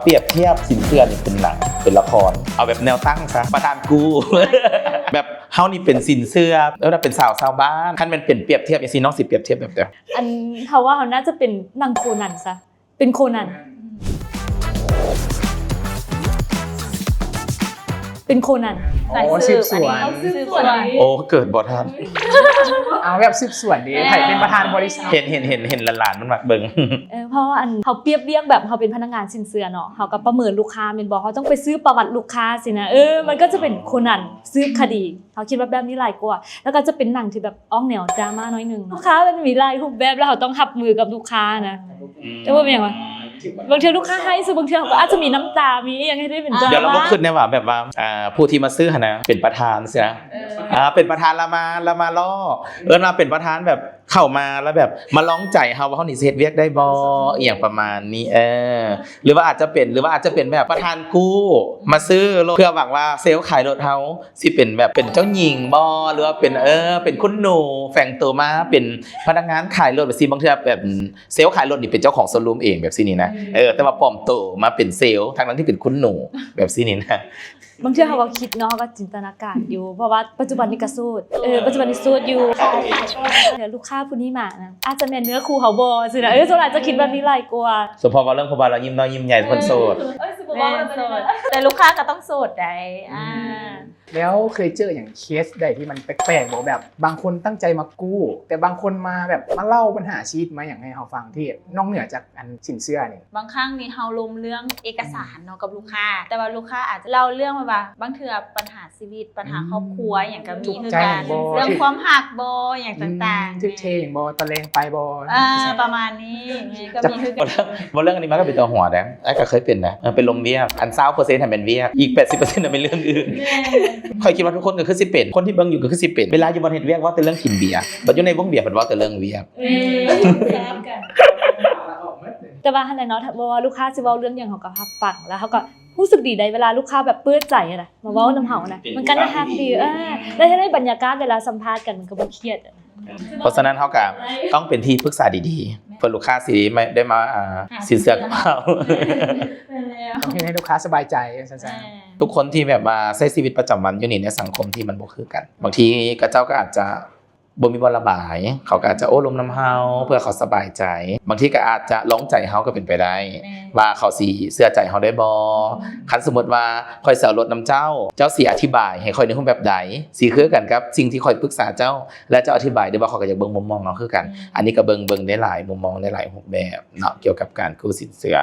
ປຽບທຽບສິນເຊື່ອນີ້ເປັນໜັງ ເປັນລະຄອນ ເອົາແບບແນວຕັ້ງຊະ ປະທານກູ້ ແບບເຮົານີ້ເປັນສິນເຊື່ອ ເອີ້ນວ່າເປັນສາວຊາວບ້ານ. ຄັນແມ່ນເປັນປຽບທຽບຈັ່ງຊີ້ ນ້ອງຊິປຽບທຽບແບບໃດ? ອັນ ເຮົາວ່າເຮົາໜ້າຈະເປັນໜັງໂຄນັນຊະ ເປັນໂຄນັນ ເປັນໂຄນັນ ໂອ້ ສາຍສືບ ສາຍສືບສວນ ອັນນີ້ຕ້ອງສືບສວນ ໂອ້ ເກີດບໍ່ທັນ ເອົາແບບສືບສວນເດ ໃຜເປັນປະທານບໍລິສັດ? ເຫັນ ເຫັນ ເຫັນ ເຫັນຫຼານໆມັນມັກເບິ່ງ ເອີ ເພາະວ່າອັນ ເຮົາປຽບທຽບແບບເຮົາເປັນພະນັກງານສິນເຊື່ອເນາະ ເຮົາກໍປະເມີນລູກຄ້າແມ່ນບໍ່ ເຮົາຕ້ອງໄປສືບປະຫວັດລູກຄ້າຊີ້ນະ ເອີ ມັນກໍຈະເປັນໂຄນັນສືບຄະດີ ເຮົາຄິດວ່າແບບນີ້ຫຼາຍກວ່າ ແລ້ວກໍຈະເປັນໜັງທີ່ແບບອອກແນວດຣາມາໜ້ອຍໜຶ່ງ ລູກຄ້າມັນມີຫຼາຍຮູບແບບ ແລ້ວເຮົາຕ້ອງຮັບມືກັບລູກຄ້ານະ ອືມ ຈະເວົ້າແບບຫຍັງວະ ບາງເທື່ອລູກຄ້າໄຫ້ ຊະ ບາງເທື່ອເຮົາກໍອາດຈະມີນ້ຳຕາ ມີອີ່ຫຍັງໃຫ້ໄດ້ເປັນດຣາມາ ດຽວລາວບໍ່ຄິດແນ່ວ່າແບບວ່າ ອ່າ ຜູ້ທີ່ມາຊື້ຫັ້ນນະ ເປັນປະທານຊະ ເອີ ອ່າ ເປັນປະທານລາວມາ ລາວມາລໍ້ ເອີ້ນວ່າເປັນປະທານແບບເຂົ້າມາແລ້ວແບບມາລອງໃຈເຮົາວ່າເຮົານີ້ຊິເຮັດວຽກໄດ້ບໍ່ ອີ່ຫຍັງປະມານນີ້ ເອີ ຫຼືວ່າອາດຈະເປັນ ຫຼືວ່າອາດຈະເປັນແບບປະທານກູ້ມາຊື້ລົດ ເພື່ອຫວັງວ່າເຊວຂາຍລົດເຮົາ ຊິເປັນແບບເປັນເຈົ້າຍິງບໍ່ ຫຼືວ່າເປັນ ເອີ ເປັນຄຸນໜູ ແຝງໂຕມາເປັນພະນັກງານຂາຍລົດແບບຊີ້ ບາງເທື່ອແບບເຊວຂາຍລົດນີ້ເປັນເຈົ້າຂອງໂຊຣູມເອງແບບຊີ້ນີ້ນະ ເອີ ແຕ່ວ່າປອມໂຕມາເປັນເຊວ ທັງໆທີ່ເປັນຄຸນໜູແບບຊີ້ນີ້ນະ ບາງເທື່ອເຮົາກໍຄິດເນາະ ເຮົາກໍຈິນຕະນາການຢູ່ ເພາະວ່າປັດຈຸບັນນີ້ກໍໂສດ ເອີ ປັດຈຸບັນນີ້ໂສດຢູ່ ເອີ ລູກຄ້າຜູ້ນີ້ມານະ ອາດຈະແມ່ນເນື້ອຄູ່ເຮົາບໍ່ ຊີ້ນະ ເອີ ສ່ວນຫຼາຍຈະຄິດແບບນີ້ຫຼາຍກວ່າ ສົມພໍເວົ້າເລື່ອງຜູ້ບ່າວລາວຍິ້ມນ້ອຍຍິ້ມໃຫຍ່ ເພິ່ນໂສດ ເອີ ແມ່ນໂສດ ແຕ່ລູກຄ້າກໍຕ້ອງໂສດໃດ໋ ອືມ ອ່າ ແລ້ວເຄີຍເຈີຫຍັງເຄສໃດທີ່ມັນແປກໆບໍ່? ແບບບາງຄົນຕັ້ງໃຈມາກູ້ ແຕ່ບາງຄົນມາແບບມາເລົ່າບັນຫາຊີວິດມາຫຍັງໃຫ້ເຮົາຟັງ ທີ່ນອກເໜືອຈາກອັນສິນເຊື່ອນີ້? ບາງຄັ້ງນີ້ເຮົາລົມເລື່ອງເອກະສານເນາະກັບລູກຄ້າ ແຕ່ວ່າລູກຄ້າອາດຈະເລົ່າເລື່ອງແບບວ່າ ບາງເທື່ອບັນຫາຊີວິດ ບັນຫາຄອບຄົວຫຍັງກໍມີຄືກັນ ເລື່ອງຄວາມຮັກບໍ່ ຫຍັງຕ່າງໆ ຖືກເທຫຍັງບໍ່ ຕອນແລງໄປບໍ່ ເອີ ປະມານນີ້ ມີກໍມີຄືກັນ. ເວົ້າເລື່ອງ ເວົ້າເລື່ອງອັນນີ້ມາກໍເປັນຕາຫົວເດ້ ອ້າຍກໍເຄີຍເປັນນະ ເອີ ເປັນລົມວຽກ ອັນຊາວເປີເຊັນຫັ້ນແມ່ນວຽກ ອີກແປດສິບເປີເຊັນຫັ້ນແມ່ນເລື່ອງອື່ນ. ແມ່ນ ຂ້ອຍຄິດວ່າທຸກຄົນກໍຄືຊິເປັນ ຄົນທີ່ເບິ່ງຢູ່ກໍຄືຊິເປັນ ເວລາຢູ່ບ່ອນເຮັດວຽກເວົ້າແຕ່ເລື່ອງກິນເບຍ ບັດຢູ່ໃນວົງເບຍເພິ່ນເວົ້າແຕ່ເລື່ອງວຽກ. ແມ່ນ ແຕ່ວ່າຫັ້ນແຫຼະເນາະ ບໍ່ວ່າລູກຄ້າຊິເວົ້າເລື່ອງຫຍັງ ເຮົາກໍຮັບຟັງ ແລ້ວເຮົາກໍຮູ້ສຶກດີໄດ໋ ເວລາລູກຄ້າແບບເປີດໃຈຫັ້ນນະ ມາເວົ້ານຳເຮົານະ ມັນກໍໜ້າຮັກດີ ເອີ ແລ້ວເຮັດໃຫ້ບັນຍາກາດເວລາສຳພາດກັນມັນກໍບໍ່ຄຽດ. ເພາະສະນັ້ນເຮົາກໍຕ້ອງເປັນທີ່ປຶກສາດີໆ ເພື່ອລູກຄ້າຊິໄດ້ມາ ອ່າ ສິນເຊື່ອກັບເຮົາ. ແມ່ນແລ້ວ ຕ້ອງເຮັດໃຫ້ລູກຄ້າສະບາຍໃຈ ວ່າຊັ້ນຊະ. ແມ່ນ ທຸກຄົນທີ່ແບບວ່າໃຊ້ຊີວິດປະຈຳວັນຢູ່ນີ້ ໃນສັງຄົມທີ່ມັນບໍ່ຄືກັນ ບາງທີເຂົາເຈົ້າກໍອາດຈະບໍ່ມີບ່ອນລະບາຍ ເຂົາກໍອາດຈະໂອ້ລົມນຳເຮົາ ເພື່ອເຂົາສະບາຍໃຈ ບາງທີກໍອາດຈະລອງໃຈເຮົາກໍເປັນໄປໄດ້ ແມ່ນ ວ່າເຂົາຊິເຊື່ອໃຈເຮົາໄດ້ບໍ່. ອືມ ຄັນສົມມຸດວ່າຂ້ອຍຊິເອົາລົດນຳເຈົ້າ ເຈົ້າຊິອະທິບາຍໃຫ້ຂ້ອຍໃນຮູບແບບໃດ ຊິຄືກັນກັບສິ່ງທີ່ຂ້ອຍປຶກສາເຈົ້າ ແລະ ເຈົ້າອະທິບາຍໄດ້ບໍ່? ເຂົາກໍຢາກເບິ່ງມຸມມອງເຮົາຄືກັນ. ອືມ ອັນນີ້ກໍເບິ່ງ ເບິ່ງໄດ້ຫຼາຍມຸມມອງ ໄດ້ຫຼາຍຮູບແບບເນາະ ກ່ຽວກັບການກູ້ສິນເຊື່ອ.